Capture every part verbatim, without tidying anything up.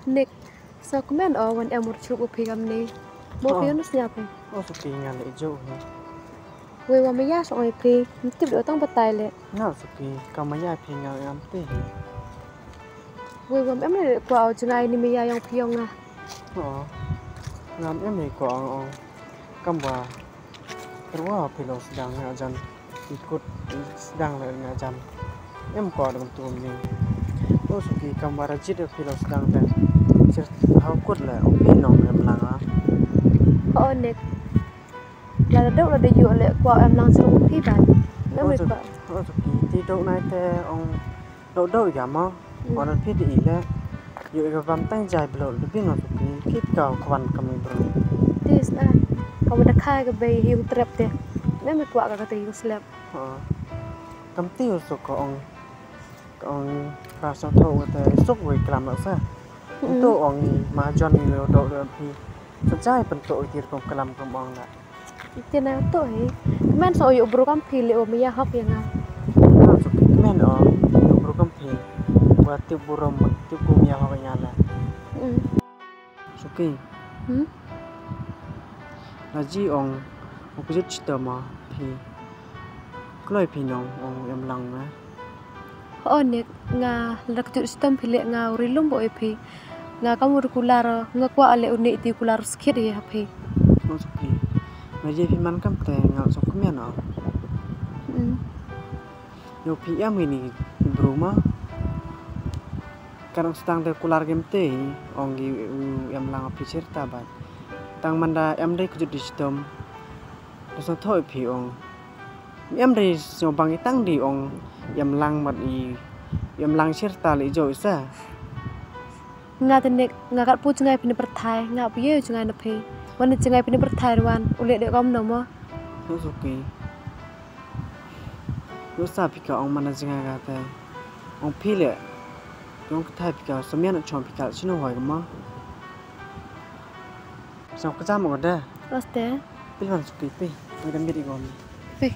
Nik, sngewkmen o wan em ruh shuh u phi kamni. Mo phi, oh, un sngap phi. Oh, Suki, nga leh jong hi. Wei wa maya song oi phi, ym tip do tang batai leh. Nga Suki, ka maya phi nga em te hi. Wei wa em leh kwah o jngai ni maya yong phi yong nga. Oh, ngam em leh kwah ong ong. Kam wa. Rwa phi lo sdang nga jan. Ikut sdang le nga jan. Em ko dang tu ni. O Suki, kam wa rajit phi lo sdang te. Sir hau kut le o phi nong em lang a. O Nik. La da dok la da yu le kwah em lang sir o phi ban. Em o Suki, kwah. O Suki, ti dok nai te ong Dok dok ïa mo. Hmm. Wan phi dei le. Ïoh ïa ka bam tang jai blo le bin o Suki. Kit ka kwan ka mi bro. Tis na. Ka wa da khai ka bei hiu trep te. Me mi kwah ka ka te hiu slep. Ha. Kam ti o Suk ka ong. Ka ong ka sa tho wa te suk wei klam la sa. Hmm. To ong ma jon ni lo dok le phi. Sa jai pen to ïa ki rukom klam kam ong la. Ite na to hi. Kmen so yu bru kam phi le o maya hok ïa nga. Na Suki kmen o yu bru kam phi. Wa tip burom tip kum ïa hok ïa nga la. Mm. Suki. Hmm? La ji ong o kjut chita ma phi. Kloi phi nong ong em lang na. O Nik, nga la kjut shitom phi le nga uri lum bo e phi. Nga kam uri kular, nga kwah ale uni ti kular skit ye ha phi. Mo Suki. Nga je phi man kam te nga sok kmen o. Mm. Yo phi em ini bru ma. Kan stang te kular gem te ong gi em lang phi cherta ba. Tang manda em dei kjut di shitom. Ko sa thoi phi ong. Em dei so bang i tang di ong em lang mat i em lang sir ta le jo isa. Nga te Nik nga kat pu jngai phi ne perthai nga pu ye jngai na phi. Wan jngai phi ne perthai wan u le de kom no mo. That's okay. Yo sa phi ka ong mana jngai ka te. Ong phi le. Ong ka thai phi ka so mian chong phi ka sino hoi ka mo. Sa ka jam ko da. Raste. Pil wan Suki pi. Oi dam bit i gom. Pi.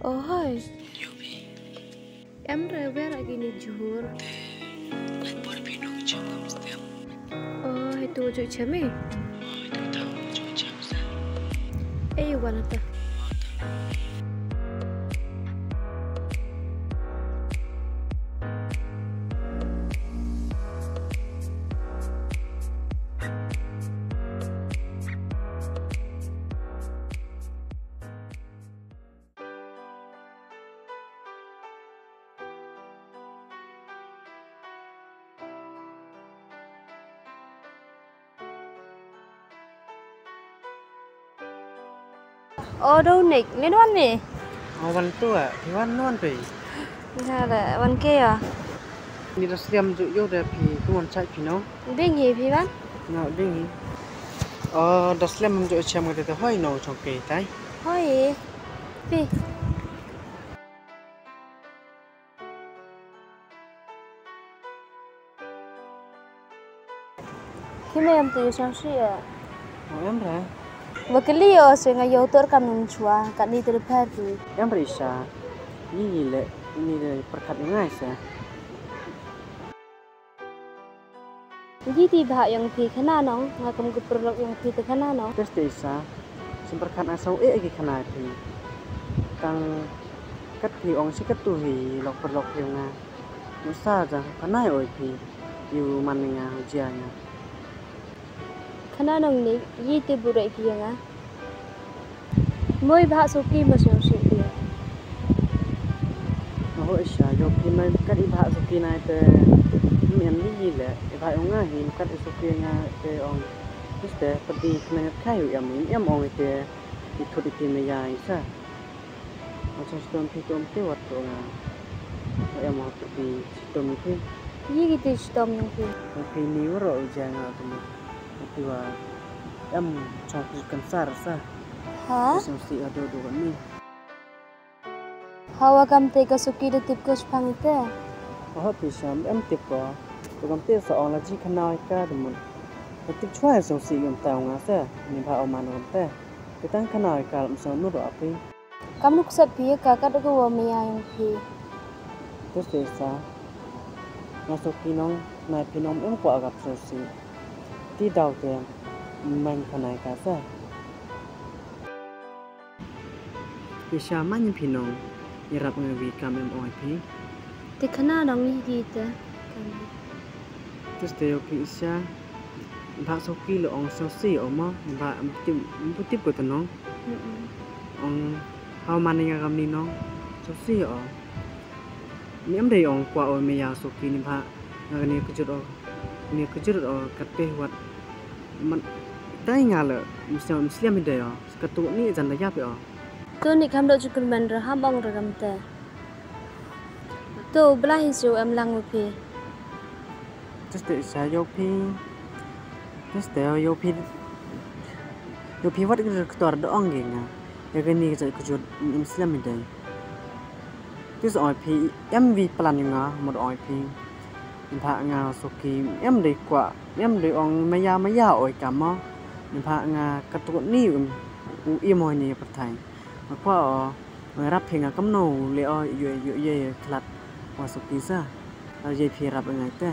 Oi. Em re wer agi ni jhur. Te, nai por phi nong chem kam stem. Oh, itu ju chem eh. Oh, itu tau ju chem sa. Eh, wan ta. O do Nik, lin wan mi. O wan tu a, phi wan wan phi. Nga da wan ke ya. Ni da sliam ju yo da phi tu wan chai phi no. Ding hi phi wan? No ding hi. O da sliam ju chem ga da hoi no chong ke tai. Hoi. Phi. Khi me em tu sang si ya. Mo em re. Ba kali yo se nga yo tor kam nung chua kat ni ter per tu. Em re sa. Ni ni le ni le perkat ngai sa. Ji ti bha yang phi khana nong, nga kam ku perlok yang phi te khana nong. Tes te isa, sim perkhat na sau e agi khana phi. Tang kat phi ong si kat tu hi lok perlok phi nga. Musa ja khana oi phi, yu man nga jia nga. Khana nong ni, yi te burai phi nga. Moi bha Suki ma song si phi. O Isha, ïoh phi mai kat i Bah Suki nai te. Ym em ni hi le, i Bah ong nga hi kat i Suki nga te ong. Tiste pati kena ngat kai u em, ym em ong ite. I thut ite me ya Isha. Ong chong stom phi tom te wat to nga. Em ong pati stom ite. Yi ki te stom yang phi. Ong phi ni waro u ja nga tu mo. Pati wa em chong phi kansar sa. Ha? Song si ado do ni. Hawa kam te ka Suki da tip ko shipang ite. Oho phi sham em tip ko. To kam te sa ong la ji khana ka de mun. Ka tip chwa song si yom ta nga sa. Ni ba o man kam te. Ka tang khana ka lam song nu ro api. Kam nuk sat phi ka ka da ko wa me ya yong phi. To se sa. Nga Suki nong, na phi nong em kwa gap song si. Ti daw te. Mang khana ka sa. Isha man phi nong, ïarap nga wi kam em ong phi. Te khana nong ïa ki te. Tiste ïoh phi Isha. Bah Suki lo ong song si o mo, bah em tip, em tip ko te nong. Mm-mm. Ong haw man nga kam ni nong. Song si o. Ni em dei ong kwa o me ya Suki ni bah. Nga ni kujut o. Ni kujut o kat te wat. Man tai nga le, mesti mesti am dei o. Katu ni jan da yap o. Tu ni kam dok ju kyrmen re ham ong re kam te. Tu bla hi ju em lang u phi. Tiste Isha ïoh phi. Tiste ïoh phi. Ïoh phi wat ki ktor da ong ki nga. Ya kani ka jot kujut ym slem i dei. Tiste ong phi em wi plan nga mut ong phi. Ni bah nga Suki em dei kwa em dei ong maya maya oi kama. Ni bah nga katu ni u im oi ni pyrthai. Nga kwa o, nga rap hi nga kamno u le o, ïoh, ïoh, ïoh, ïoh, klat, wa Suki sa. Ar ïoh phi rap nga te.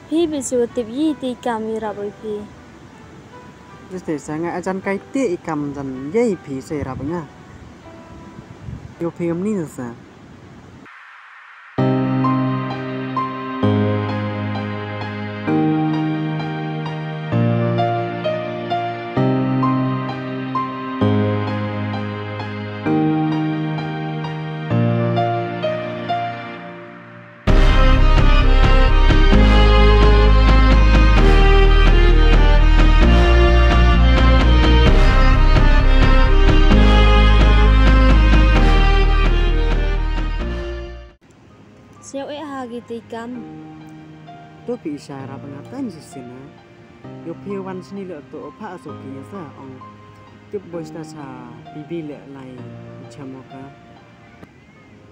Phi bi su tip yi ti kam i rap oi phi. Tiste sa nga ajan kai te i kam jan ïoh phi sa i rap nga. Ïoh phi kam ni sa. Sñiaw eh ha ki tei kam. To phi Isha rap nga tang shisien na. Ïoh phi wan sini le to pha aso ki sa ong. Tip boy sta sa pibi le lai chamo ka.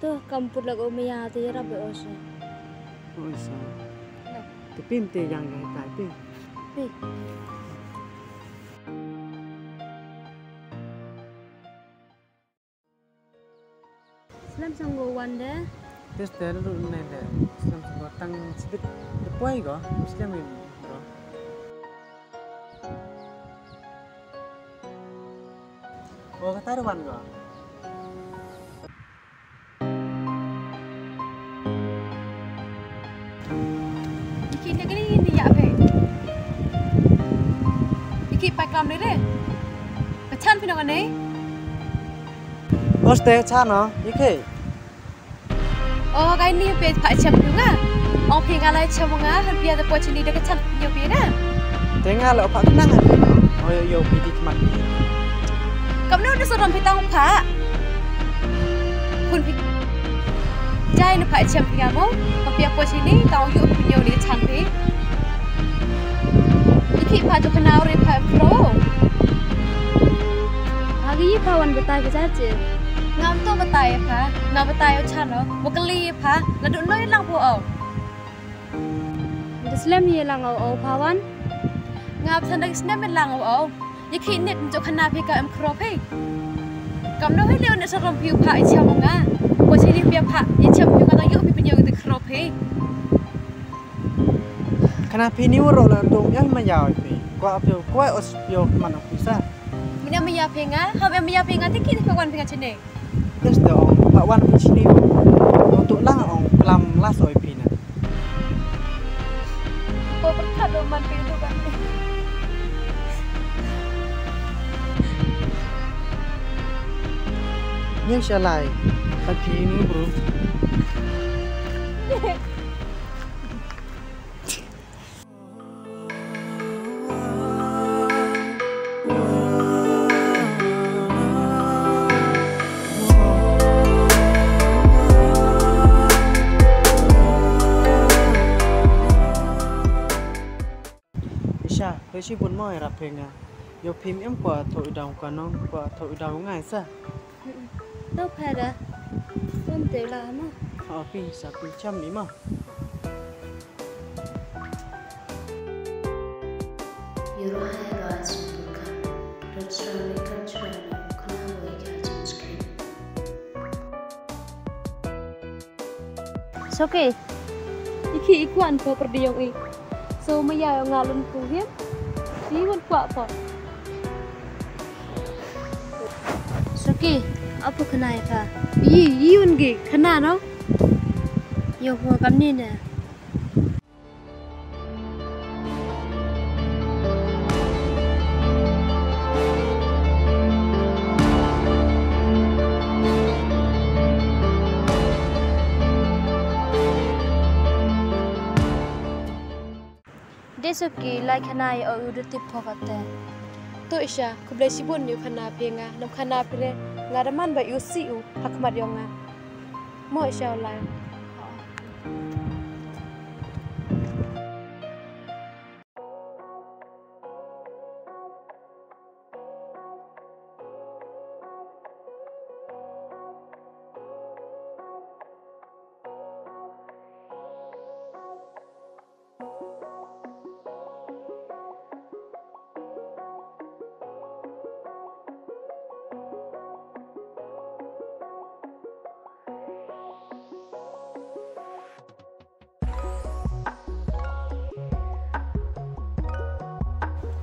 To kam put la ko maya te rap o sa. O sa. To pim te yang ga tai te. Pi. Slem song go wan de. Tes te lu ne de. Slem song go tang sibit de poi go. Slem in go. Go ka tar wan go. Iki ne kini ni ya pe. Iki pa kam ne re. Ka chan phi no ka ne. Boste chan no, iki. O kai ni pe pha chem phi nga. Ong phi nga lai chem nga han pia de po chini de ka chan phi yo phi nga. Te nga lo pha khnang ha phi no. O yo yo phi di khmat phi. Kam no de sorom phi tang pha. Khun phi. Jai na pha chem phi nga mo. Ka pia po chini tang yo phi yo ni chan phi. Iki pha to khana re pha kro. Agi pha wan batai ka cha che. Ngam to batai pha, nga batai o chano, mo kali pha, la du noi lang pho o. Nda slem ye lang o, o pha wan. Nga pha nda slem ye lang o. Ye khi nit njo khana phi ka em khro phi. Kam no hi leo ne sorom phi pha i cham nga. Ko si ni phi pha, i cham phi ka ta yu phi phi nyo ki khro phi. Khana phi ni waro la dong yang ma yaw phi. Kwa phi kwa os phi man phi sa. Mina maya phi nga, ha maya phi nga tiki ni phi wan phi nga chini. Yes de ong, pa wan phi chini ong. Ong tu lang ong klam las oi phi na. Ko berkat do man phi tu kan. Ïeng sha lai. Pat phi ni bro. Isha, phi shibun mo ïarap phi nga. Ïoh phim em kwah thoh i daw ka nong, kwah thoh i daw ngai sa. Tau phara. Pun te la mo. Ha phi sa phi cham ni mo. Ïaroh hai ba sumbuka. Rot sra ni kat sra ni. Khana wei ka chim chkri. Soki. Iki ikuan po perdiong i. So maya nga lun ku him. Di wan kwah po. Soki, apa kena ya ka? Yi, yi un gi, kena no? Yo ho kam ni ne. Dei Soki, lai khana ïa u, u da tip pha kata. To Isha, khublei shibun ïa u khana phi nga, nam khana phi re, nga da man ba ïoh sih u ha khmat ïong nga. Mo Isha u lai.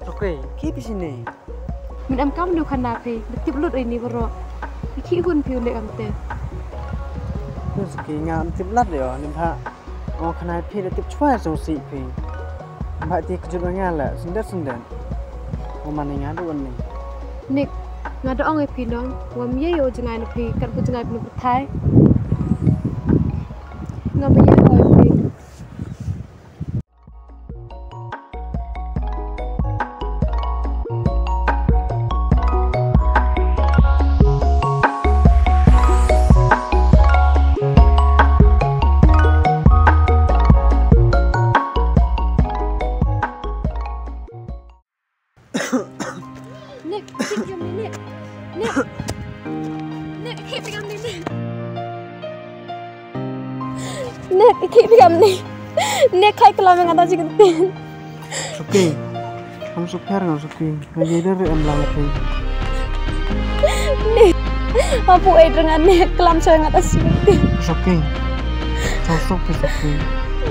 Soki, ki phi shini? Min am kam nu khana phi, ba tip lut ri ni bro. Ki hun phi u leh am te. Soki, nga am tip lat de o, ni ba. O khana phi da tip chwa so si phi. Ba ti kjut nga la, sendet sendet. O mane nga du wan ni. Nik, nga da ong ïa phi nong, wam ye yo jngai na phi, kat bu jngai phi na pyrthai. Nga ba ye ong ïa phi. Nik, khih phi kam ni, Nik. Nik. Nik, khih phi kam ni, Nik. Nik, khih phi kam ni. Nik, khai klam nga da jingkyrpad. Soki. Kam sukher nga Soki. Nga ïa da re em lang phi. Nik. Apu ai drang ane klam sa nga ta sih. Soki. Soki, Soki.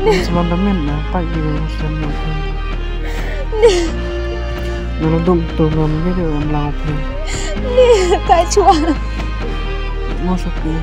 Nik. Selon da men na pa i ro sen na phi. Nik. Nga la dum tu ngam ïa da em lang phi. Nik, ka chwa. Mo Soki.